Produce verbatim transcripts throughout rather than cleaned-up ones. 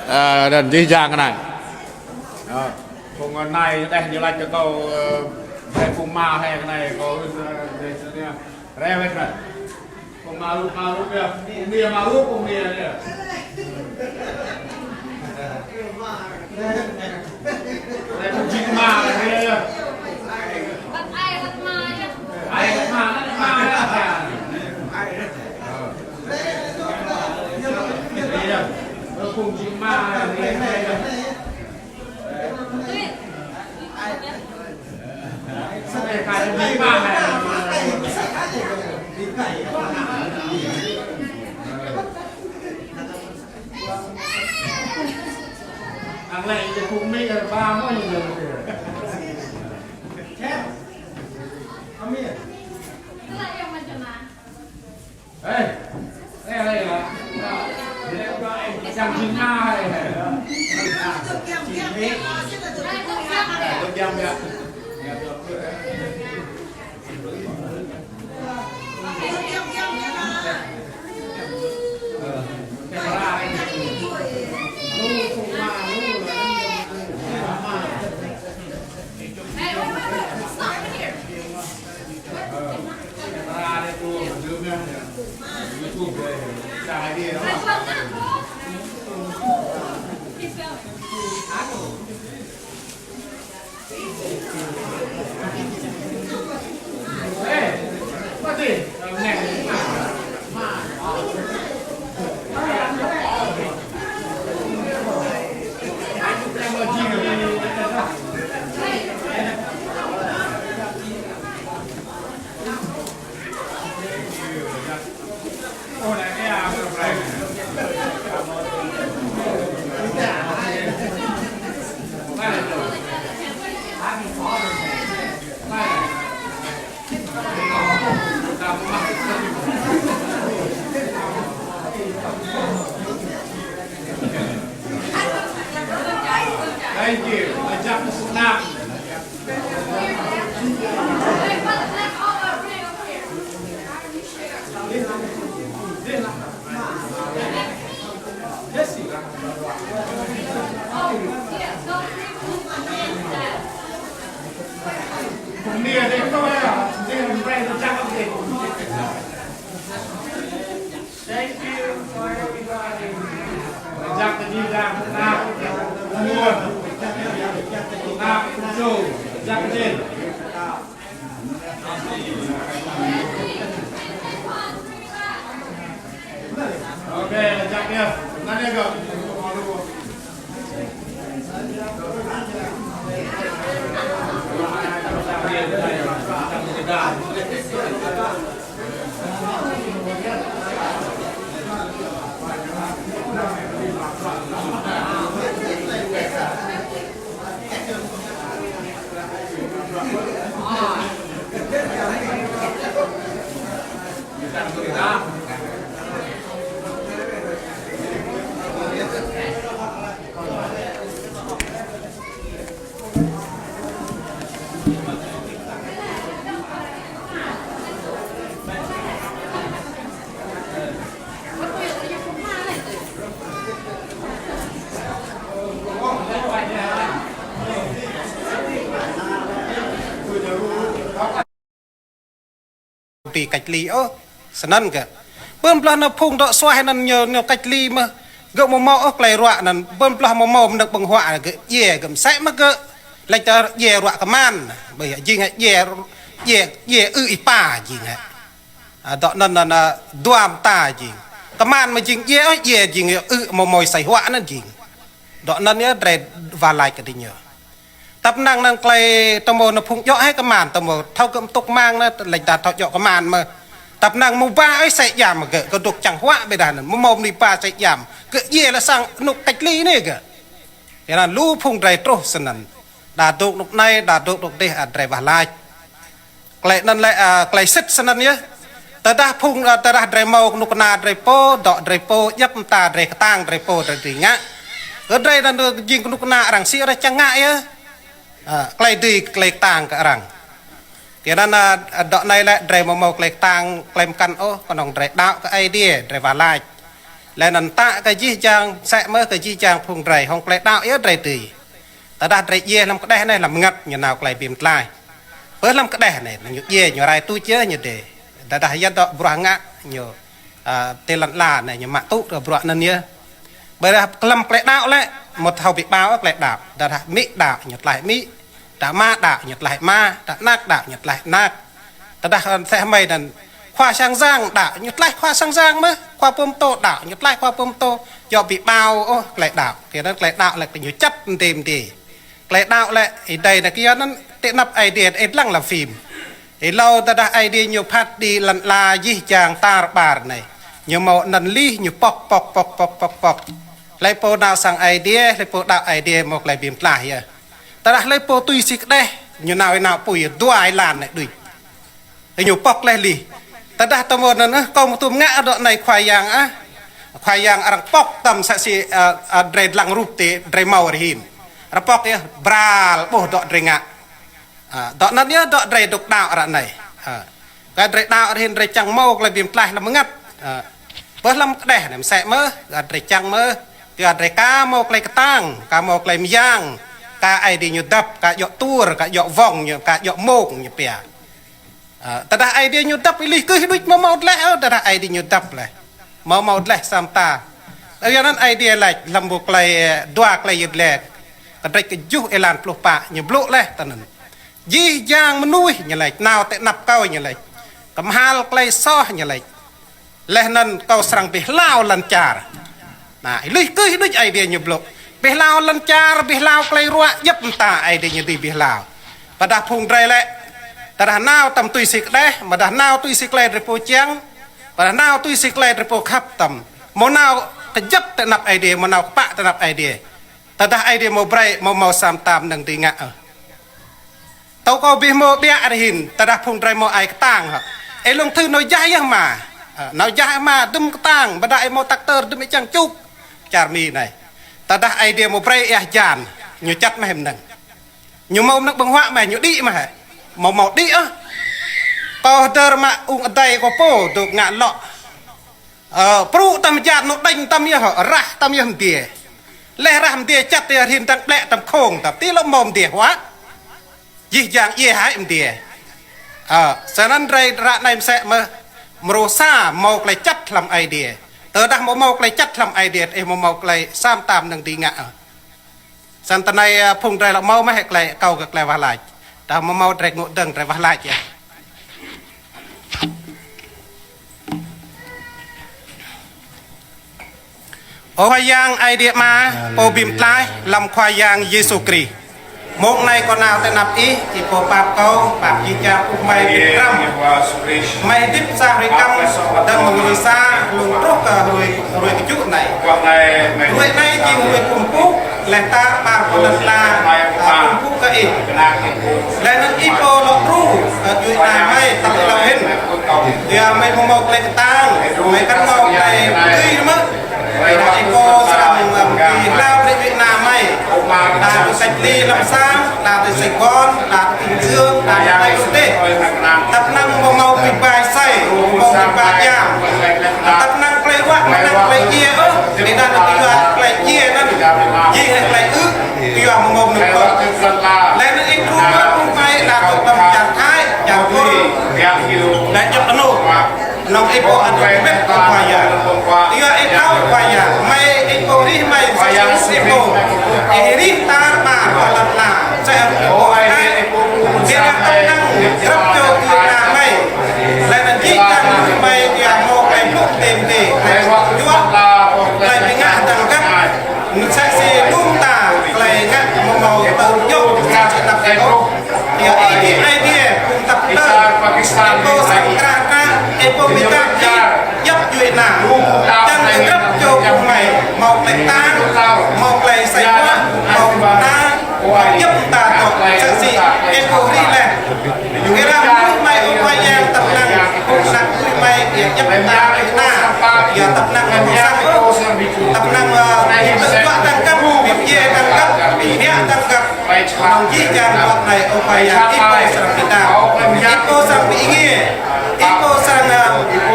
Ơ, đơ̆ng jih jang kơ anai. Ơ, phung anai đeh ñu laĭ kơ kâo, ơ, ƀing phung mă hĕ kơ anai, kâo, ơ, ơ, ơ, rai wĕt anai. Phung mă rup, mă rup yơh. Phung anai mă rup, phung anai yơh. Rai phung jing mă anai yơh. Ai mă, ai mă yơh. Ơ. Ơ, phung jing mă anai yơh. Thank you. Ajak tepuk tangan. Thank you for everybody. Rơjăp kơ jih jang, tơnap, mơguah, tơnap, tơčô, rơjăp kơ jih. Ok, rơjăp yơh. Anai yơh gơ̆. Či cách ly ôh, snăn gơ̆. Bơ̆n blah nao phung dŏ suaih anăn ñu, ñu cách ly mơh. Gơ̆ amâo mâo ôh klei ruă anăn, bơ̆n blah amâo mâo mnơ̆ng ƀơ̆ng huă gơ̆ djiê, gơ̆ msĕ mơh gơ̆. Lač ta djiê ruă kman, ƀiădah jing hĕ djiê, djiê, djiê ư êpa jing hĕ. A, dŏ anăn, anăn, a, dua mta jing. Kman mơh jing djiê, ơ, djiê jing yơh ư amâo mâo asei huă anăn jing. Dŏ anăn yơh drei wah lač kơ diñu. Tăp năng năng klei tơmô nao phung djŏ hĕ kman tơmô thâo gơ̆ mtŭk mang anăn, lač ta thâo djŏ kman mơh. Tăp năng mơ̆ng ba ơi asei djam gơ̆, gơ̆ dôk čang huă ƀiădah anăn, amâo mâo mơ̆ng ba asei djam. Gơ̆ djiê lĕ sang anôk cách ly anei gơ̆. Yua anăn lu phung drei truh snăn. Đa dôk anôk anei, đa dôk anôk dih, a, drei wah lač. Klei anăn lĕ, a, klei sĭt snăn yơh. Tơdah phung, a, tơdah drei mâo knŭk kna drei pô, dŏ drei pô, djăp mta drei ktang drei pô drei dưi ngă. Kơ drei anăn jing knŭk kna arăng sĭ arăng čiăng ngă yơh. A, klei dưi klei ktang kơ arăng. Yua anăn, a, dŏ anei lĕ drei amâo mâo klei ktang, klei mkăn ôh, knŏng drei đăo kơ Aê Diê, drei wah lač. Laih anŭn tă kơ jih jang, mơsĕ mơ̆ kơ jih jang phung drơi, hŏng tơlơi đaŏ yơh drơi dưi. Tơdah drơi djai hlăm kơđeh anai, hlăm bơngăt ñu nao tơlơi bi mơtlaih. Bơ hlăm kơđeh anai, ñu djai, ñu rai tuč yơh ñu dê. Tơdah yơh dŏ bruă ngă ñu, a, tơlơi lŏn ala anai, ñu mă tŭ kơ bruă anŭn yơh. Bơ hlăm tơlơi đaŏ lĕ, mơ̆ thâo ƀu ƀao tơlơi đaŏ. Tơdah amĭ đaŏ, ñu tlaih amĭ. Tơdah ama đaŏ, ñu tlaih ama. Tơdah anăk đaŏ, ñu tlaih anăk. Tơdah, ơ, mơsĕ hmei anŭn, khua sang yang đaŏ, ñu tlaih khua sang yang mơ̆n. Khua pơtô đaŏ, ñu tlaih khua pơtô. Djơ̆ ƀu ƀao ôh tơlơi đaŏ. Kơ anŭn tơlơi đaŏ lĕ ñu čăt mơdê mơdê. Tơlơi đaŏ lĕ, ih dai anai kơ anŭn, tơlơi anăp Aê Diê, ih lăng hlăm phim. Hlâo tơdah Aê Diê ñu phat đĭ lŏn ala jih jang tar ƀar anai. Ñu hmâo anăn lih, ñu pŏk, pŏk, pŏk, pŏk, pŏk, pŏk. Hlơi pô nao sang Aê Diê, hlơi pô đaŏ Aê Diê hmâo tơlơi bi mơtlaih yơh. Tơdah hlơi pô tui si kơđeh, ñu nao, nao apui dua êlan anai đuč. Ñu pŏk laih lih. Tơdah tơmơ̆n anŭn, ơ, kâo mơ̆ tŭ ngă dŏ anai Khua Yang ah. Khua Yang arăng pŏk tơm mơsĕ si, ơ, ơ, drơi lăng rup tơ, drơi hmâo rơhin. Arăng pŏk yơh, bral ƀuh dŏ drơi ngă. A, dŏ anŭn yơh dŏ drơi dŏ đaŏ ră anai. A, kơ drơi đaŏ rơhin drơi čang hmâo tơlơi bi mơtlaih hlăm bơngăt. A, bơ hlăm kơđeh anai mơsĕ mơ̆n, kơ drơi čang mơ̆n, kơ drơi ka hmâo tơlơi kơtang, ka hmâo tơlơi mơyang, ka Aê Diê ñu dăp, ka djơ̆ tur, ka djơ̆ wŏng ñu, ka djơ̆ mông ñu pia. A, tơdah Aê Diê ñu dăp, ih lih kơ ih đuč mơ̆ hmâo tơlơi, ơ, tơdah Aê Diê ñu dăp laih. Mơ̆ hmâo tơlơi sa mơta. Ơ, yua anŭn Aê Diê laĭ hlăm ƀuh tơlơi, ơ, dua Tơlơi Yăl Dliê. Kơdrêč kơjuh êlan pluh pă ñu blŭ laih tơ anŭn. Jih jang mơnuih ñu laĭ, nao tơ anăp kâo ñu laĭ. Kơmhal tơlơi soh ñu laĭ. Laih anŭn kâo srăng bi hlao lŏn čar. Anai, ih lih kơ ih đuč Aê Diê ñu blŭ. Bi hlao lŏn čar, bi hlao tơlơi ruă djŏp mơta Aê Diê ñu dưi bi hlao. Tơdah phung drơi lĕ. Tơdah nao tơm tui si kơđeh, mơ̆ tơdah nao tui si tơlơi drơi pô čiăng, tơdah nao tui si tơlơi drơi pô khăp tơm. Mơ̆ nao kơjăp tơ anăp Aê Diê, mơ̆ nao kơpă tơ anăp Aê Diê. Tơdah Aê Diê mơ̆ brơi, mơ̆ hmâo sa mơta mơnơ̆ng dưi ngă. Tơl kâo ƀu hmâo ƀiă rơhin, tơdah phung drơi hmâo ai kơtang hă. Ê lông thư nao jah yơh mă. Ơ, nao jah mă, dŭm kơtang, ƀôdah ê hmâo tractor, dŭm ê čang čuk. Čar Mi anai. Tơdah Aê Diê mơ̆ brơi ih hơjan, ñu čăt mơ̆ hĕ mơnơ̆ng. Ñu hmâo mơnơ̆ng ƀơ̆ng huă mơ̆, ñu đĭ mơ̆ hĕ. Hmâo hmâo đĭ ôh. Kâo hơdơr mă ung adai kâo pô, dŏ ngă lŏ. Ơ, prŭ tơm hơjan ñu đañ tơm yơh, rah tơm yơh mơdiê. Laih rah mơdiê čăt yơh rơhin dăng ƀlĕ tơm không tơm, ti lŏ hmâo mơdiê huă. Jih jang djai hĭ mơdiê. Ơ, sơnăn drơi ră anai mơsĕ mơ̆, mrô sa hmâo tơlơi čăt hlăm Aê Diê. Tơdah mơ̆ hmâo tơlơi čăt hlăm Aê Diê, ih mơ̆ hmâo tơlơi sa mơta mơnơ̆ng dưi ngă. Ơ. Săn tơ anai, ơ, phung drơi lŏ hmâo mơ̆ hĕ tơlơi, kâo kơ tơlơi wah lač. Tơdah mơ̆ hmâo drơi ngŏ dơ̆ng, drơi wah lač yơh. Ơ Khua Yang Aê Diê Ama, Pô bi mơtlaih, hlăm Khua Yang Yêsu Krist. Mông anai kâo nao tơ anăp Ih, Ih pô pap kâo, pap jih jang ƀuh mơi ƀing kram. Mơi hơdip sa hrơi kăm, dơ̆ng mơ̆ng hrơi sa, lŏm truh kơ hrơi, hrơi kơjuh anai. Hrơi anai jing hrơi kơkuh, laih tar ƀar pơđơ̆t la, kơkuh kơ Ih. Laih anŭn Ih pô lŏ đru, kơ djuai ana mơi, tơl ih lŏ hĭn. Yua mơi hmâo tơlơi kơtang, mơi kăn hmâo tơlơi dưi mơ̆. Yua anŭn Ih pô srăng, ơ, bi hlao brơi djuai ana mơi. Đa tui cách ly lâm sàng, đa tui Sài Gòn, đa tui Bình Dương, đa tui Tây Nguyên. Tăp năng hmâo hmâo ƀing ƀai sai, hmâo ƀing ƀai jam. Tăp năng tơlơi ruă, tăp năng tơlơi djai ôh. Ƀôdah tui yua tơlơi djai anŭn. Jing tơlơi ư, yua hmâo mơnơ̆ng kơ. Laih anŭn Ih đru mơi ƀing ƀai đa tui ƀơi čar Thái, čar Kur. Đa djŏp anŭn. Nŏng Ih pô ăt mơ̆n Khua Yang. Yua Ih thâo Khua Yang. Mơi Ih pô rĭm mơi sa čô Ih pô. Ih rĭm tar ƀar pơđơ̆t la. Sa Ih pô ai. Ƀiădah tăp năng grăp čô djuai ana mơi. Laih anŭn jih jang mơi yua hmâo tơlơi blŭ tơm tê. Tơlơi juăt. Tơlơi bi ngă dăng găp. Mơsĕ si lŏm ta, tơlơi ngă hmâo hmâo tơlơi djơ̆, sa čô tơnap ih ôh. Yua Ih jing Aê Diê, phung tăp tơlơi. Ih pô srăng krah krah, Ih pô bi tăp jih, djŏp djuai ana. Čang kơ grăp čô phung mơi, hmâo tơlơi kơtang, hmâo tơlơi sai mơnuă, hmâo tơlơi kơtang, djŏp ta dŏ, mơsĕ si, Ih pô rĭm laih. Kơ răm mơnuih mơi ơ Khua Yang tăp năng, phung sat mơnuih mơi, yua djŏp ta djuai ana, yua tăp năng mơnuih sat ôh. Tăp năng, ơ, bi tơjuă dăng găp, bi djai dăng găp, bi biă dăng găp. Nŏng jih jang djuai anai ơ Khua Yang, Ih pô srăng bi tăp. Ih pô srăng bi êngiê. Ih pô srăng, ơ,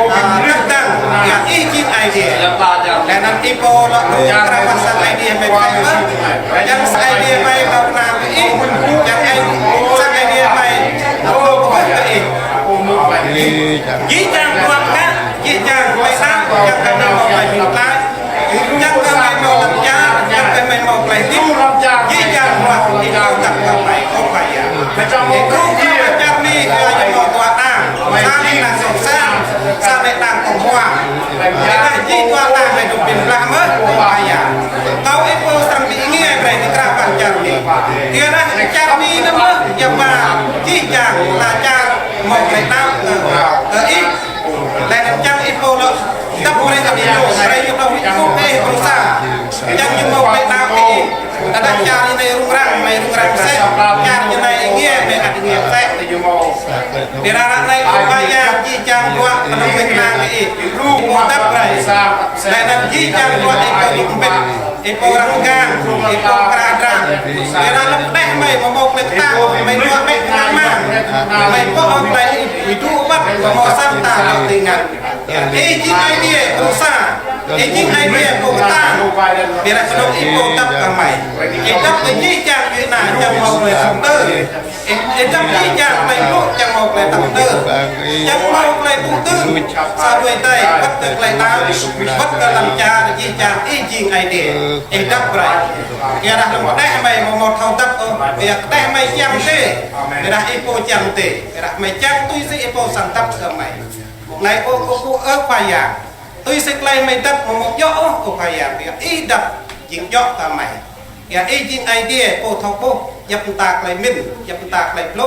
ơ, tăp năng, yua Ih jing Aê Laih anŭn ih pô lŏ krah pơ sang Aê Diê mơi pơpŭ. Yang sang Aê Diê mơi kâo kơnang kơ ih. Yang ai, sang Aê Diê mơi kâo pơpŭ kơ ih. Jih jang bruă ngă, jih jang tơlơi đaŏ, yang kơ mơi mâo tơlơi ƀing tlaih, yang kơ mơi mâo lăn čar, yang kơ mơi mâo tơlơi hơdip, jih jang bruă ih pô dăp kơ mơi, ơ Khua Yang. Ih pô krah pơ čar Mi, kơ ñu mâo dua đảng, sa anai đảng Cộng sản, sa anai đảng Cộng hòa. Ƀiădah jih dua đảng anai dŏ ƀing blah mơ̆n, ơ Khua Yang. Kâo ih pô srăng ƀing ih brơi kơ krah pơ čar Mi. Ƀiădah čar Mi anai mơ̆n, yua ba jih jang lăn čar mâo tơlơi đaŏ kơ, kơ ih. Laih anŭn čang ih pô lŏ dăp brơi kơ ƀing ñu, brơi ñu đaŏ hĭ kơ ih pơrusa. Čang ñu mâo tơlơi đaŏ kơ ih. Tơdah čar ñu anai rŭng răng, mơi rŭng răng mơsĕ. Čar ñu anai ing ngiê, mơi ăt ing ngiê mơsĕ. Ƀiădah ră anai ơ Khua Yang jih jang bruă kơnơ̆ng mơi kơnang kơ ih. Pô dăp brơi. Laih anŭn jih jang bruă ih pô dŏ mbĭt. Ih pô răng răng, ih pô krah krah. Ƀiădah lŏm kơđeh mơi mâo mơ̆ng tơlơi kơtang, mơi dŏ ƀĕ kơnang mơ̆ng. Mơi pô ôh tơlơi ih dŏ ƀăt, mâo sa mơta lŏm tơngan. Ih jing Aê Diê pơrusa, ih jing Aê Diê pô kơtang. Ƀiădah kơnơ̆ng ih pô dăp kơ mơi. Ih dăp kơ jih jang djuai ania, čang mâo tơlơi sum tơ. Ih, ih dăp jih jang tơlơi blŭ, čang mâo tơlơi tăp tơ. Čang mâo tơlơi tŭ tưn. Sa đuaĭ tơi, wơ̆t kơ tơlơi đaŏ, wơ̆t kơ lăn čar, jih jang ih jing Aê Diê. Ih dăp brơi. Ƀiădah lŏm kơđeh mơi mâo mơ̆ng thâo dăp ôh, ƀiădah kơđeh mơi čang tê. Ƀiădah ih pô čang tê. Ƀiădah mơi čang tui si ih pô srăng dăp kơ mơi. Mơ̆ng anai ơ, ơ, ơ, ơ Khua Yang. Tui si tơlơi mơi dăp mơ̆ng mâo djơ̆ ôh, ơ Khua Yang, ƀiădah ih dăp jing djơ̆ kơ mơi. Ƀiădah ih jing Aê Diê pô thâo ƀuh, djăp mơta tơlơi mĭn, djăp mơta tơlơi blŭ,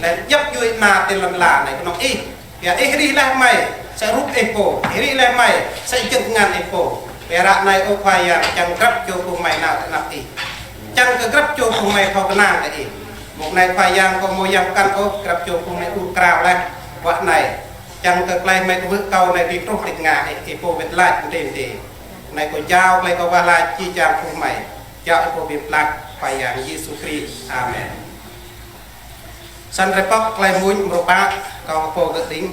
laih djăp djuai ania tơ lŏn ala anai kơnơ̆ng ih. Ƀiădah ih rĭh laih mơi, sĕ rup ih pô, ih rĭh laih mơi, sĕ jing tơngan ih pô. Ƀiădah ră anai ơ Khua Yang čang grăp čô pô mơi nao tơ anăp ih. Čang kơ grăp čô pô mơi thâo kơnang kơ ih. Mơ̆ng anai Khua Yang kâo mơ̆ yang kăn ôh, grăp čô pô mơi ur krao laih. Wă anai. Čang kơ tơlơi mơi kơwưh kâo anai ƀu truh tĭt ngă ih, ih pô wơ̆t laĭ mơdê mơdê. Anai kâo jao tơlơi kâo wah laĭ jih jang kơ mơi. Jao ih pô ƀing blah Khua Yang Yêsu Krist. Amen. Săn hrơi pŏk tơlơi mơ̆ng mrô pă kâo pô gơ̆ đing.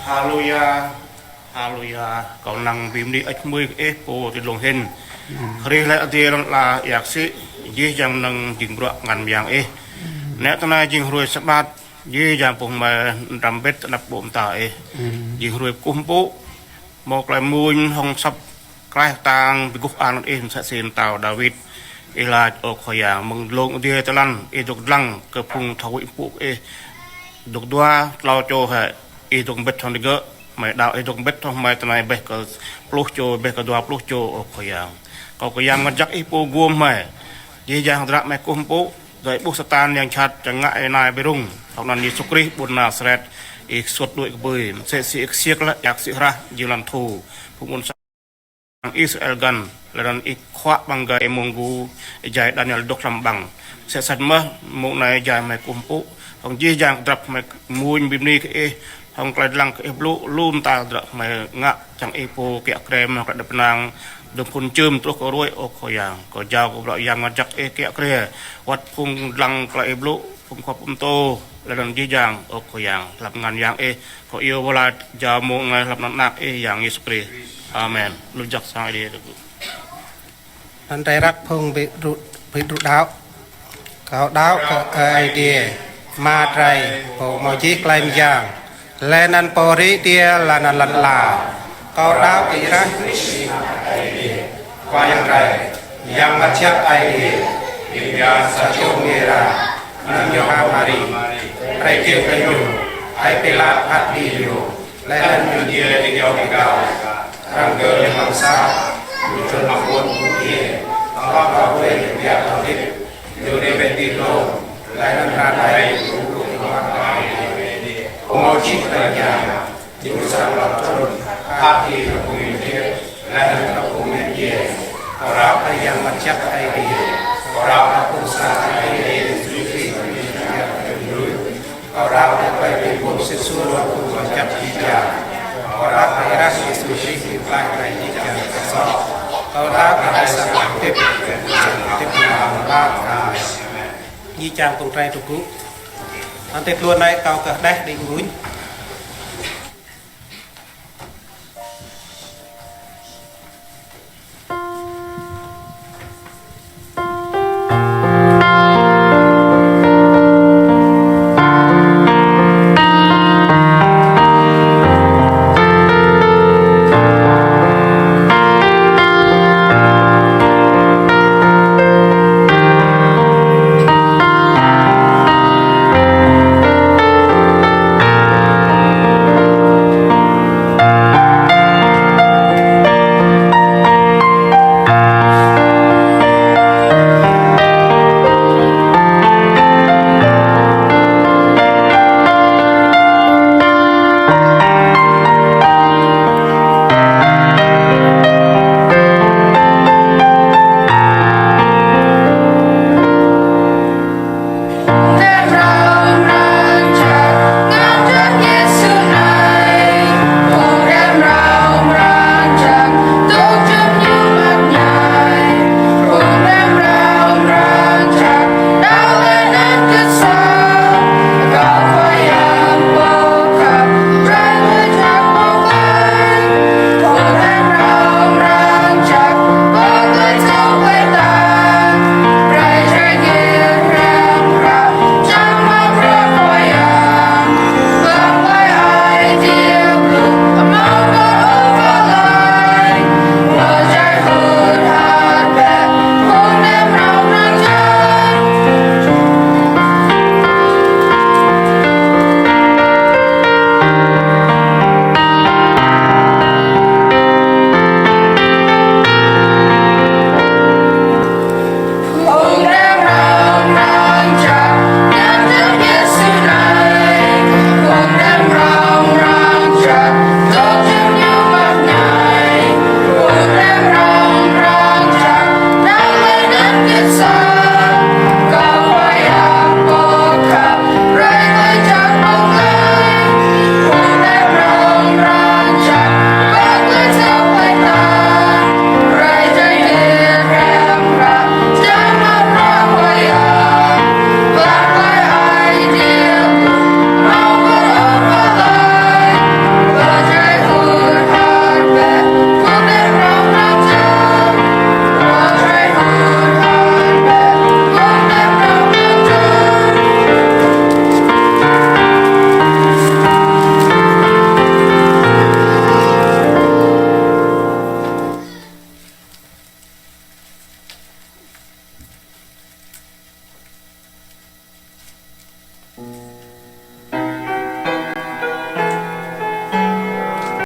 Haleluya, haleluya, kâo năng bi mơni hơơč hmưi kơ Ih pô ti dlông hĭn. Hrih laih adiê lŏn ala ia ksĭ, jih jang mơnơ̆ng jing bruă ngăn mơyang Ih. Nĕ tơnai jing hrơi Sabat, jih jang pô hmai mơdrăm bĕt tơ anăp ƀô̆ mơta Ih. Jing hrơi kơkuh pơpŭ, hmâo tơlơi mŭn hŏng asăp kraih kơtang bi guh ang lŏn Ih mơsĕ si pơtao Dawid. Ih laĭ, ơ Khua Yang, mơ̆ng dlông adiê tơlăn Ih dŏ dlăng kơ phung thâo huĭ pơpŭ kơ Ih. Dŏ dua klâo čô hĕ, Ih dŏ hơbĭt hŏng digơ̆, hmei đaŏ Ih dŏ hơbĭt hŏng hmei tơnai ƀĕ kơ pluh čô, ƀĕ kơ dua pluh čô, ơ Khua Yang. Kâo kơ Yang Bơngăt Jăk Ih pô gum hmei. Jih jang hơdră hmei kơkuh pơpŭ, dơi ƀuh Satan yang jhat čang ngă ih nai ƀơi rŭng. Hŏng anăn Yêsu Krist ƀuôn Nasaret, Ih suôt đuaĭ kơbưi, mơsĕ si Ih ksiek laih ia ksĭ hrah jing lŏn thu. Phung ƀuôn sang Israel găn, laih anăn Ih khuă ƀăng gai mông gu, ih jai Daniel dŏ hlăm ƀăng. Mơsĕ sĭt mơ̆n, mông anai jai hmei kơkuh pơpŭ, hŏng jih jang tơdrăp hmei mŭn bi mơni kơ Ih, hŏng tơlơi dlăng kơ Ih blŭ, lu mơta tơdrăp hmei ngă, čang Ih pô kiă kriê mơ̆ng tơlơi đăp kơnang, dơ̆ng phŭn čưm truh kơ ruai, ơ Khua Yang. Kâo jao kơ bruă Yang Bơngăt Jăk Ih kiă kriê, wăt phung dlăng tơlơi Ih blŭ, phung khua pơtô, laih anăn jih jang, ơ Khua Yang, hlăm ngăn Yang Ih, kâo iâu wơ̆t laih jao mông anai hlăm anăn Anak Ih Yang Yêsu Krist. Amen. Lu jak sang Aê Diê tơgŭ. Anăn drei răk phung bi đru, bi đru đaŏ. Kâo đaŏ kơ Aê Diê, Ama drei, pô hmâo jih tơlơi mơyang, laih anăn pô hrih adiê, laih anăn lăn ala. Kâo đaŏ kơ Ih Krist, Khua Yang drei, Yang Bơngăt Jăk Aê Diê, Ih pia sa čô mơyang, anăn Yôhan Mari, drei kiăng kơ Ñu, Ơi Pilat phat kơđi Ñu, laih anăn Ñu djiê ti kơyâo pơgao, arăng gơ̆ Ñu amăng sat, Ñu trŭn mă ƀuôn phung djiê, tơl tơjuh hrơi Ñu pia kơ hơdip, Ñu đĭ bĕ ti dlông, laih anăn ră anai Ñu dŏ amăng Ama Adai. Pô hmâo jih tơlơi mơyang, Ñu srăng lŏ trŭn, phat kơđi kơ phung djiê, laih anăn kơ phung djiê. Kâo đaŏ kơ Yang Bơngăt Jăk Aê Diê. Kâo đaŏ kơ Phung Sang Aê Diê Yêsu Krist, Ñu pia kơ mơnuih. Kâo đaŏ kơ tơlơi bi pŭn sĭt suôr hăng phung doh jăk jih jang. Kâo đaŏ kơ Ih Krist Yêsu Krist, Ñu pơklaih tơlơi jih jang kơ soh. Kâo đaŏ kơ Ih srăng hơdip, hơdip hlŏng lar. Amen. Jih jang phung drei tơgŭ. Anăn ti tluôn anai kâo kơ hđeh đĭ mơ̆ng